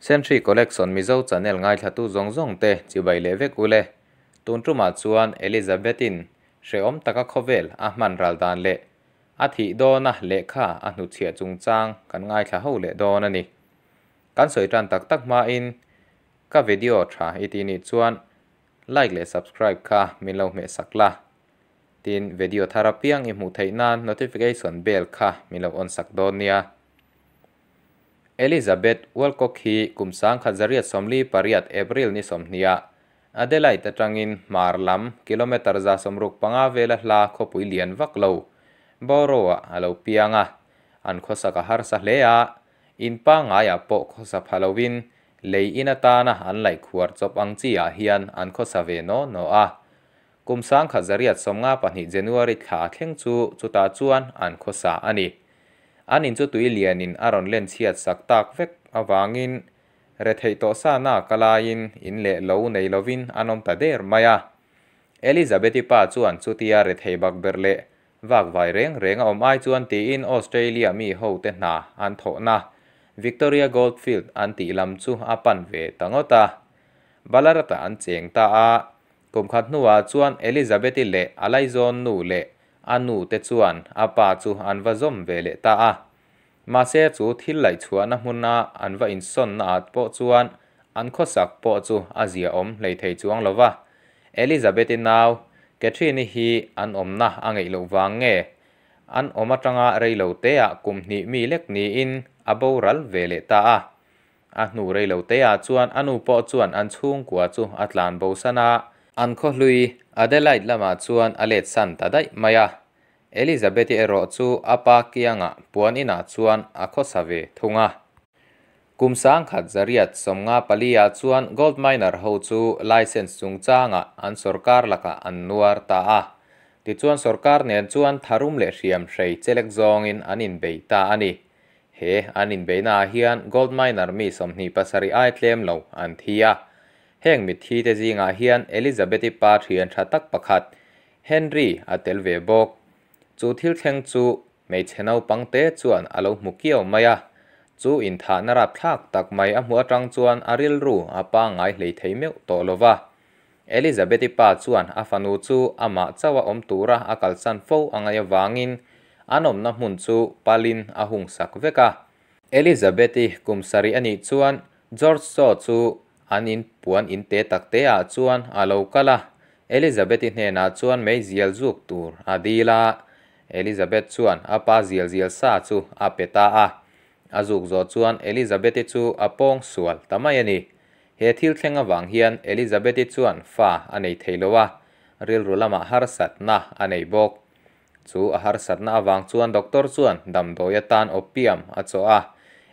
Century Collection Mizo channel ngaithlatu zawng zawng te chibai leh vek ule. Tun tumah chuan Elizabeth-in hrehawm taka khawvel a hman ral dan leh a thih dawna lehkha a hnuchhiah chungchang kan ngaithla ho leh dawn a ni. Kan sawi tan tak tak hmain ka video tha i tih nih chuan like leh subscribe kha min lo hmeh sak la. Tin, video thar apiang i hmuh theih nan notification bell kha min lo on sak dawn nia. Elizabeth Woolcock hi kum 1948 April ni 20 ah Adelaide atangin hmar lam kilometer 165 vela hla khawpui lian vak lo Borough-ah a lo piang a, an khawsak a harsa hle a, in pangaiah pawh khawsa pha lovin lei in atana an laih khuar chawp ang chi ah hian an khawsa ve naw naw a. Kum 1952 January thla thleng chu chutah chuan an khawsa a ni. An in chu tui lianin a rawn len chhiat sak tak vek awangin rethei tawh sa na kalaiin in leh lo nei lovin an awm ta der mai a. Elizabeth-i pa chuan chutia rethei bak ber leh vak vai reng reng a awm ai chuan tiin Australia mi ho te hna an thawhna Victoria Goldfield an tih lam chu a pan ve ta ngawt a. Ballarat-ah an cheng ta a, kum khat hnuah chuan Elizabeth-i leh a laizawn nu leh a nu te chuan a pa chu an va zawm ve leh ta a. Mahse chu thil laih chhuahna hmuna an va insawnna ah pawh chuan an khawsak pawh chu a zia awm hlei thei chuang lo va. Elizabeth-i nau Catherine-i hi an awmna a ngeih loh vang nge an awm atanga rei lo teah kum hnih mi lek niin a boral ve leh ta a. A hnu rei lo teah chuan a nu pawh chuan an chhungkua chu a tlan bo san a, an khawhlui Adelaide lamah chuan a let san ta daih mai a. Elizabeth-i erawh chu a pa kiangah puan inah chuan a khawsa ve thung a. Kum 1954 ah chuan gold miner ho chu license chungchangah an sorkar lakah an nuar ta a. Tichuan sorkar nen chuan tharum leh hriam hrei chelek zawngin an inbei ta a ni. He an inbeihna ah hian gold miner mi 27 ai tlem lo an thi a. Heng mitthi te zingah hian Elizabeth-i pa thian tha tak pakhat Henry a tel ve bawk. Chu thil thleng chu hmeichhe naupang te chuan a lo hmu kiau mai a. Chu inthahna rap thlak tak mai a hmu atang chuan a rilru a pangngai hlei thei meuh tawh lo va. Elizabeth-i pa chuan a fanu chu amah chauh a awm tura a kalsan fo angai awangin an awmna hmun chu palin a hung sak vek a. Elizabeth-i kum 7 anih chuan George Shaw chu an in puan in te tak te ah chuan a lo kal a. Elizabeth-i hnenah chuan mei zial zuk tur a dil a. Elizabeth chuan a pa zial zial sa chu a pe ta a. A zuk zawh chuan Elizabeth-i chu a pawng sual ta mai a ni. He thil thleng awang hian Elizabeth-i chuan fa a nei thei lo a, rilru lamah harsatna a nei bawk. Chu a harsatna awang chuan doctor chuan damdawi atan opium a chaw a.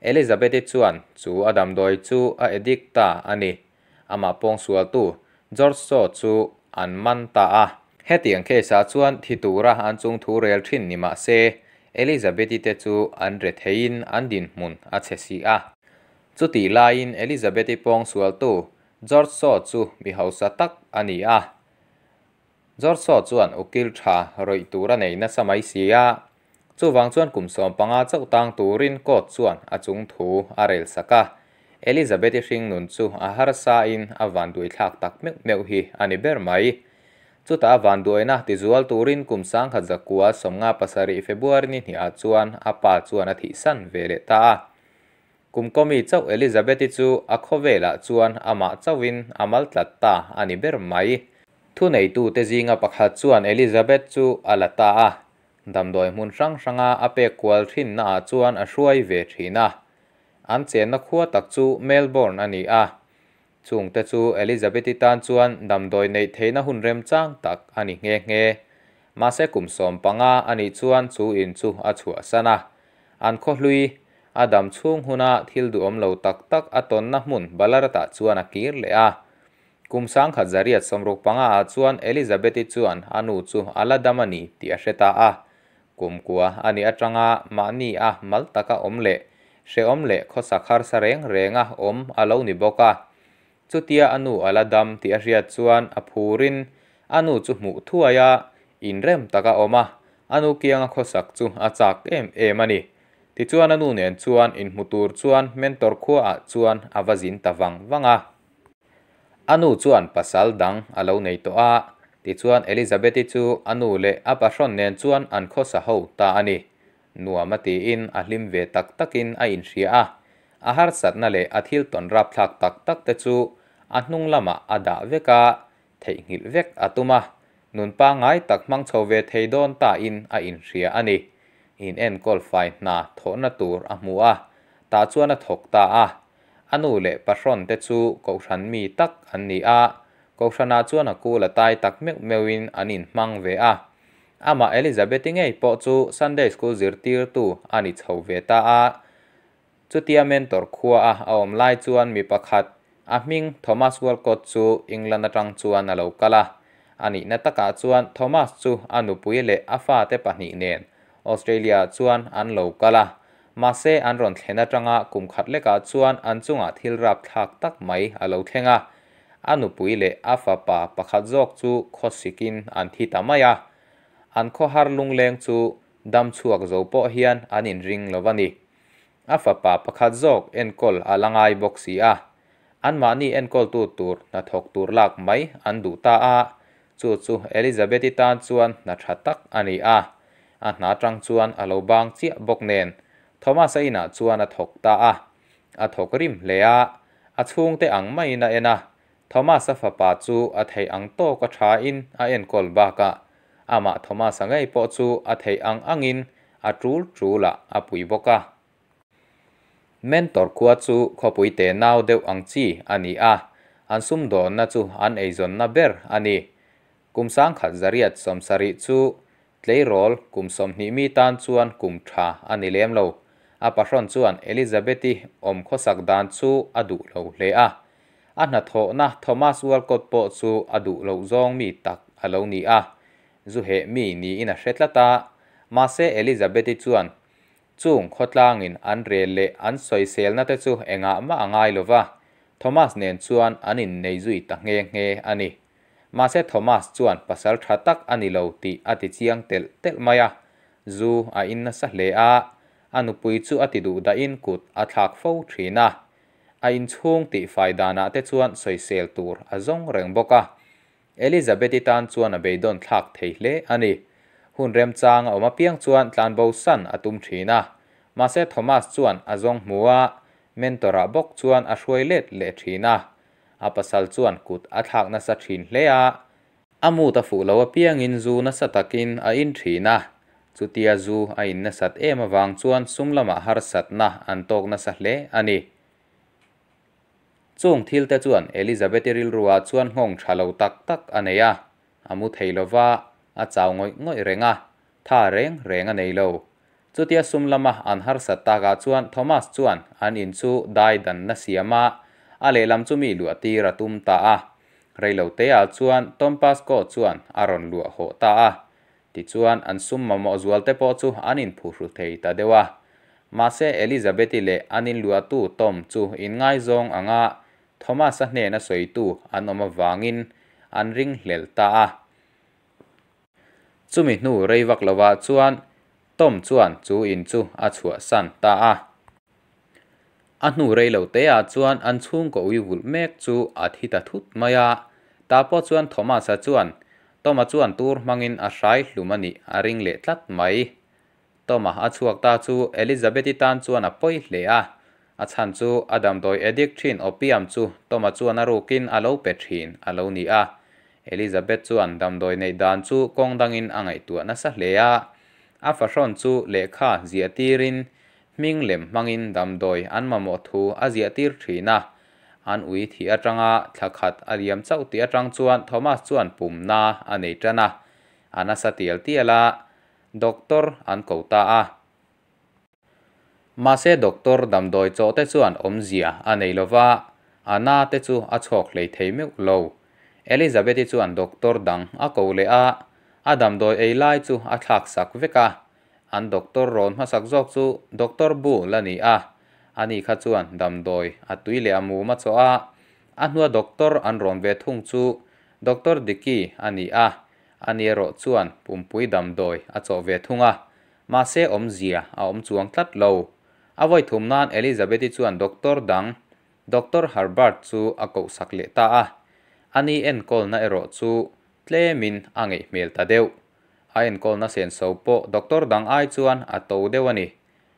Elizabeth-i chuan chu a damdawi chu a addict ta a ni. Amah pawng sualtu George Shaw chu an man ta a. Hetiang case ah chuan thi tura an chung thu rel thin ni mah se Elizabeth-i te chu an re theiin an din hmun a che si a. Chuti laiin Elizabeth-i pawng sualtu George Shaw chu mi hausa tak a ni a. George Shaw chuan ukil tha rawih tur a nei nasa mai si a. Chuwang chuan kum 15 chauh tang turin court chuan a chung thu a rel sak a. Elizabeth-i hring nun chu a harsa in a van duai thlak tak meuh meuh hi a ni ber mai. Chuta a van duaina tizual turin kum 1957 February ni hnih ah chuan a pa chuan a thih san ve leh ta a. Kum komi chauh Elizabeth-i chu a khawvelah chuan amah chauhin a mal tlat ta a ni ber mai. Thu neitu te zinga pakhat chuan Elizabeth chu a la ta a. Damdawi hmun hrang hranga a pek kual thin na ah chuan a hruai ve thin a. An chenna khua tak chu Melbourne a ni a. Chung te chu Elizabeth-i tan chuan damdawi neih theihna hun rem chang tak a ni nghe nghe. Mahse kum 15 anih chuan chu in chu a chhuah san a. An khawhlui a dam chhung huna thil duhawm lo tak tak a tawnna hmun Ballarat-ah chuan a kir leh a. Kum 1965 ah chuan Elizabeth-i chuan a nu chu a la dam a ni tih a hre ta a. Kum kua ani atanga mahni a mal taka awm leh hreawm leh khawsak harsa reng renga awm a lo ni bawk a. Chutia a nu a la dam tih a hriat chuan a phurin a nu chu hmuh thuai a inrem taka awm a, a nu kianga khawsak chu a chak em em a ni. Tichuan a nu nen chuan inhmu tur chuan Mentor khuaah chuan a va zin ta vang vang a. A nu chuan pasal dang a lo nei tawh a, tichuan Elizabeth-i chu a nu leh a pahrawn nen chuan an khawsa ho ta a ni. Nuam a tiin a hlim ve tak takin a inhria a, a harsatna leh a thil tawn rapthlak tak tak te chu a hnung lamah a dah vek a, theihnghilh vek a tum a, nun pangngai tak hmang chho ve thei dawn tain a inhria a ni. In enkawl fai hna thawhna tur a hmu a, tah chuan a thawk ta a. A nu leh pahrawn te chu kohhran mi tak an ni a, kohhranah chuan a kul a tai tak meuh meuhin an inhmang ve a. Amah Elizabeth-i ngei pawh chu Sunday School zirtirtu a ni chho ve ta a. Chutia mentor khua a a awm lai chuan mi pakhat, a hming Thomas Walcott chu England atang chuan a lo kal a. A nihna takah chuan Thomas chu a nupui leh a fate pahnih nen Australia-ah chuan an lo kal a. Mahse an rawn thlen atanga kum khat lekah chuan an chungah thil rapthlak tak mai a lo thleng a. A nupui leh a fapa pakhat zawk chu khawsikin an thi ta mai a. An khawhar lungleng chu dam chhuak zo pawh hian an inring lo a ni. A fapa pakhat zawk enkawl a la ngai bawk si a, anmahni enkawltu tur hnathawk tur lak mai an duh ta a, chu chu Elizabeth-i tan chuan hna tha tak a ni a. A hna atang chuan a lo bang chiah bawk nen Thomas-a inah chuan a thawk ta a. A thawk rim hle a, a chhungte ang maiin a en a, Thomas-a fapa chu a theih ang tawk a thain a enkawl bakah amah Thomas-a ngei pawh chu a theih ang angin a tul tulah a pui bawk a. Mentor khua chu khawpui te nau deuh ang chi a ni a, an sumdawnna chu an eizawnna ber a ni. Kum 1970 chu tleirawl kum 20 mi tan chuan kum tha a ni lem lo. A pahrawn chuan Elizabeth-i awm khawsak dan chu a duh lo hle a. A hnathawhna Thomas Walcott pawh chu a duh loh zawng mi tak a lo ni a. Zu heh mi niin a hre tlat a, mahse Elizabeth-i chuan chung khawtlangin an rel leh an sawiselna te chu engah mah a ngai lo va, Thomas nen chuan an innei zui ta nghe nghe a ni. Mahse Thomas chuan pasal tha tak a ni lo tih a ti chiang telh telh mai a, zu a in nasa hle a, a nupui chu a ti duh dahin kut a thlak fo thin a. A inchhung tihfai danah te chuan sawisel tur a zawng reng bawk a. Elizabeth-i tan chuan a beidawn thlak thei hle a ni. Hun remchang a awm apiang chuan tlanbo san a tum thin a. Mahse Thomas chuan a zawng hmu a, mentor-ah bawk chuan a hruai let leh thin a. A pasal chuan kut a thlak nasa thin hle a. A mut a fuh lo apiangin zu nasa takin a in thin a. Chutia zu a in nasat em avang chuan sum lamah harsatna an tawk nasa hle a ni. Chung thil te chuan Elizabeth-i rilruah chuan nghawng tha lo tak tak a nei a, a mu thei lo va, a chau ngawih ngawih reng a, tha reng reng a nei lo. Chutia sum lama an harsat takah chuan Thomas chuan an in chu dai danna siam a, a lehlam chu mi luah tir a tum ta a. Reilo teah chuan Tom Pascoe chuan a rawn luah hawh ta a. Tichuan an sum mamawh zual te pawh chu an inphuhru thei ta deuh a. Mahse Elizabeth-i leh an inluahtu Tom chu inngaizawng anga Thomas-a hnena sawitu an awm avangin an ringhlel ta a. Chumi hnu rei vak lovah chuan Tom chuan chu in chu a chhuahsan ta a. A hnu rei lo te ah chuan an chhungkaw ui vulh mek chu a thi ta thut mai a. Tah pawh chuan Thomas-a chuan Tom-a chuan tur hmangin a hrai hlum a nih a ring leh tlat mai. Tom-a a chhuak ta chu Elizabeth-i tan chuan a pawi hle a. A chhan chu a damdawi addict thin opium chu Tom-a chuan a rukin a lo pe thin a lo ni a. Elizabeth chuan damdawi neih dan chu kawng dangin a ngaihtuah nasa hle a. A fahrawn chu lehkha ziah tirin Hming lem hmangin damdawi an mamawh thu a ziah tir thin a. An ui thih atanga thla khat a liam chauh tih atang chuan Thomas chuan pumna a nei tan a. A nasa tial tial a, doctor an ko ta a. Mahse doctor damdawi chawh te chuan awmzia a nei lo va, a na te chu a chhawk hlei thei meuh lo. Elizabeth-i chuan doctor dang a ko leh a, a damdawi ei lai chu a thlak sak vek a. An doctor rawn hmasak zawk chu Doctor Bull a ni a, ani kha chuan damdawi a tui leh a mum a chawh a, a hnua doctor an rawn ve thung chu Doctor Dicky a ni a, ani erawh chuan pumpui damdawi a chawh ve thung a. Mahse awmzia a awm chuang tlat lo. A vawi thum nan Elizabeth-i chuan doctor dang, Doctor Herbert chu a koh sak leh ta a. Ani enkawlna erawh chu tlemin a ngeih hmel ta deuh. A enkawlna senso pawh doctor dang ai chuan a to deuh a ni.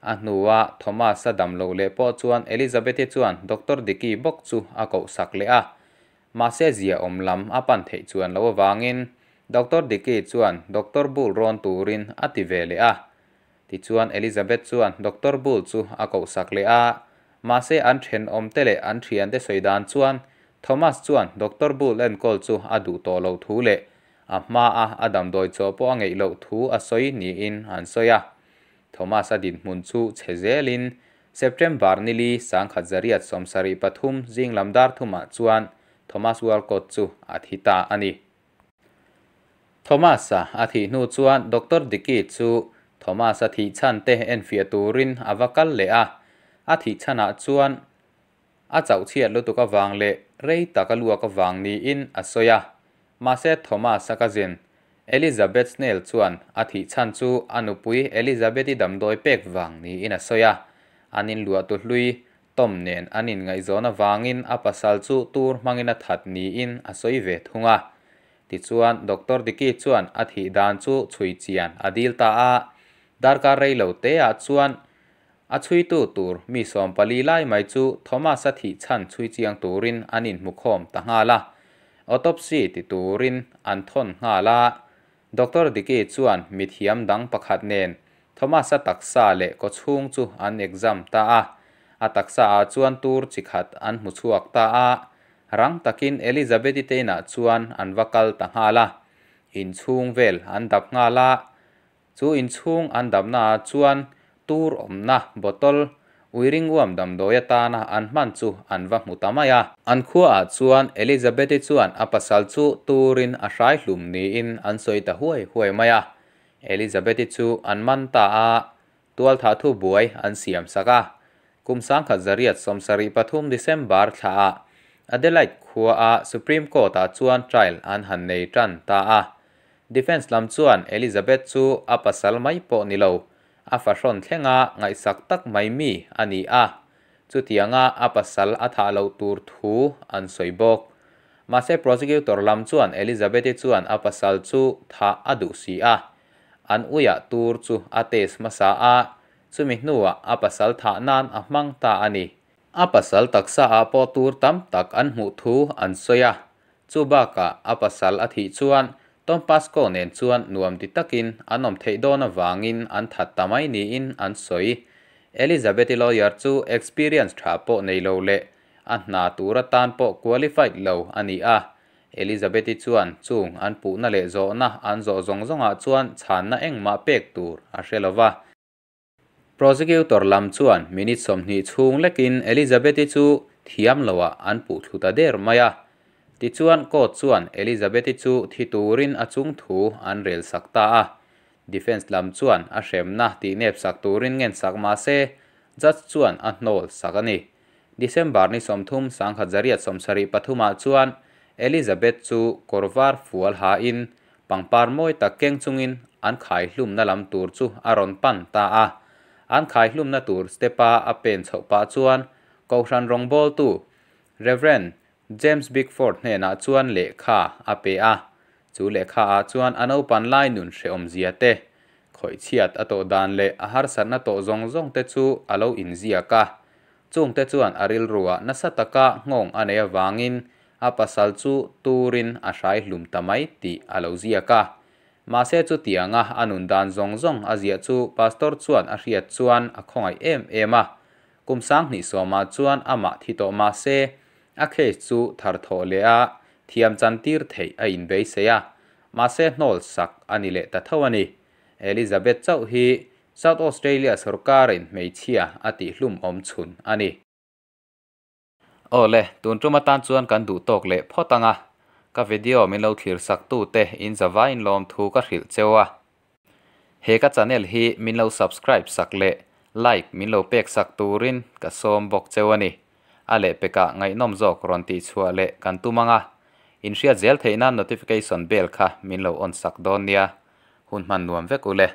A hnua Thomas-a dam loh leh pawh chuan Elizabeth-i chuan Doctor Diki bawk chu a koh sak leh a. Mahse ziaawm lam a pan theih chuan loh avangin Doctor Diki chuan Doctor Bull rawn turin a ti ve leh a. Tichuan Elizabeth chuan Doctor Bull chu a koh sak leh a. Mahse an thenawmte leh an thiante sawi dan chuan Thomas chuan Doctor Bull enkawl chu a duh tawh loh thu leh a hmaa a damdawi chaw pawh a ngeih loh thu a sawi niin an sawi a. Thomas-a dinhmun chu chhe zelin September nili 1973 zing lam dar thumah chuan Thomas Walcott chu a thi ta a ni. Thomas-a a thih hnu chuan Doctor Dickey chu Thomas-a thih chhan te enfiah turin a va kal leh a, a thih chhanah chuan a chauh chhiat lutuk avang leh rei tak a luak avang niin a sawi a. Mahse Thomas-a cousin Elizabeth Snell chuan a thih chhan chu a nupui Elizabeth-i damdawi pek vang niin a sawi a. An inluahtu hlui Tom nen an inngaihzawn avangin a pasal chu tur hmangin a that niin a sawi ve thung a. Tichuan Doctor Diki chuan a thih dan chu chhui chian a dil ta a. Darkar rei lo teah chuan a chhuitu tur mi 14 lai mai chu Thomas-a thih chhan chhui chiang turin an inhmukhawm ta nghal a. Autopsy ti turin an thawn nghal a. Doctor Diki chuan mithiam dang pakhat nen Thomas-a taksa leh kawchhung chu an exam ta a. A taksa ah chuan tur chi khat an hmu chhuak ta a. Rang takin Elizabeth-i te inah chuan an va kal ta nghal a. Inchhung vel an dap nghal a. Chu inchhung an damnaah chuan tur awmna bottle uiringuam damdawi atana an hman chu an va hmu ta mai a. An khuaah chuan Elizabeth-i chuan a pasal chu turin a hrai hlum niin an sawi ta huai huai mai a. Elizabeth-i chu an man ta a, tualthah thu buai an siam sak a. Kum 1973 December thlaah Adelaide khuaah Supreme Court-ah chuan trial an han nei tan ta a. Defence lam chuan Elizabeth chu a pasal mai pawh ni lo, a fahrawn thlenga ngaihsak tak mai mi a ni a. Chutianga a pasal a thah loh tur thu an sawi bawk. Mahse prosecutor lam chuan Elizabeth-i chuan a pasal chu thah a duh si a. An uiah tur chu a test hmasa a, chumi hnuah a pasal thah nan a hmang ta a ni. A pasal taksa ah pawh tur tam tak an hmuh thu an sawi a. Chu bakah a pasal a thih chuan Tom Pascoe nen chuan nuam ti takin an awm theih dawn avangin an that ta mai niin an sawi. Elizabeth-i lawyer chu experience tha pawh nei lo leh a hna tur atan pawh qualified lo a ni a. Elizabeth-i chuan chung an puhna leh zawhna an zawh zawng zawngah chuan chhanna engmah pek tur a hre lo va. Prosecutor lam chuan minute 20 chhung lekin Elizabeth-i chu thiam loah an puh thlu ta der mai a. Tichuan court chuan Elizabeth-i chu thi turin a chung thu an rel sak ta a. Defence lam chuan a hremna tih nep sak turin ngen sak mahse judge chuan a hnawl sak a ni. December ni 30 1973ah chuan Elizabeth chu kawrvar fual hain pangpar mawi tak keng chungin an khai hlumna lam tur chu a rawn pan ta a. An khai hlumna tur stepa a pen chhoh pah chuan Kohhran rawngbawltu tu Reverend James Bickford hnenah chuan lehkha a pe a. Chu lehkha ah chuan a naupan lai nun hreawm zia te, khawih chhiat a tawh dan leh a harsatna tawh zawng zawng te chu a lo inziak a. Chung te chuan a rilruah nasa taka nghawng a nei avangin a pasal chu turin a hrai hlum ta mai tih a lo ziak a. Mahse chu tianga a nun dan zawng zawng a ziah chu pastor chuan a hriat chuan a khawngaih em em a. Kum 2010ah chuan amah thi tawh mahse a case chu thar thawh leh a thiam chan tir theih a inbeisei a. Mahse hnawl sak a ni leh ta tho a ni. Elizabeth chauh hi South Australia sarkarin hmeichhia a tih hlum awm chhun a ni. Aw le, tun tum atan chuan kan duh tawk leh phawt anga. Ka video min lo thlir sak tu te in zawa in lawm thu ka hrilh cheu a. He ka channel hi min lo subscribe sak leh like min lo pek sak turin ka sawm bawk cheu a ni. A leh pekah ngaihnawm zawk rawn tih chhuah leh kan tum anga. In hriat zel theihna notification bell kha min lo on sak dawn nia. Hun hman nuam vek u le.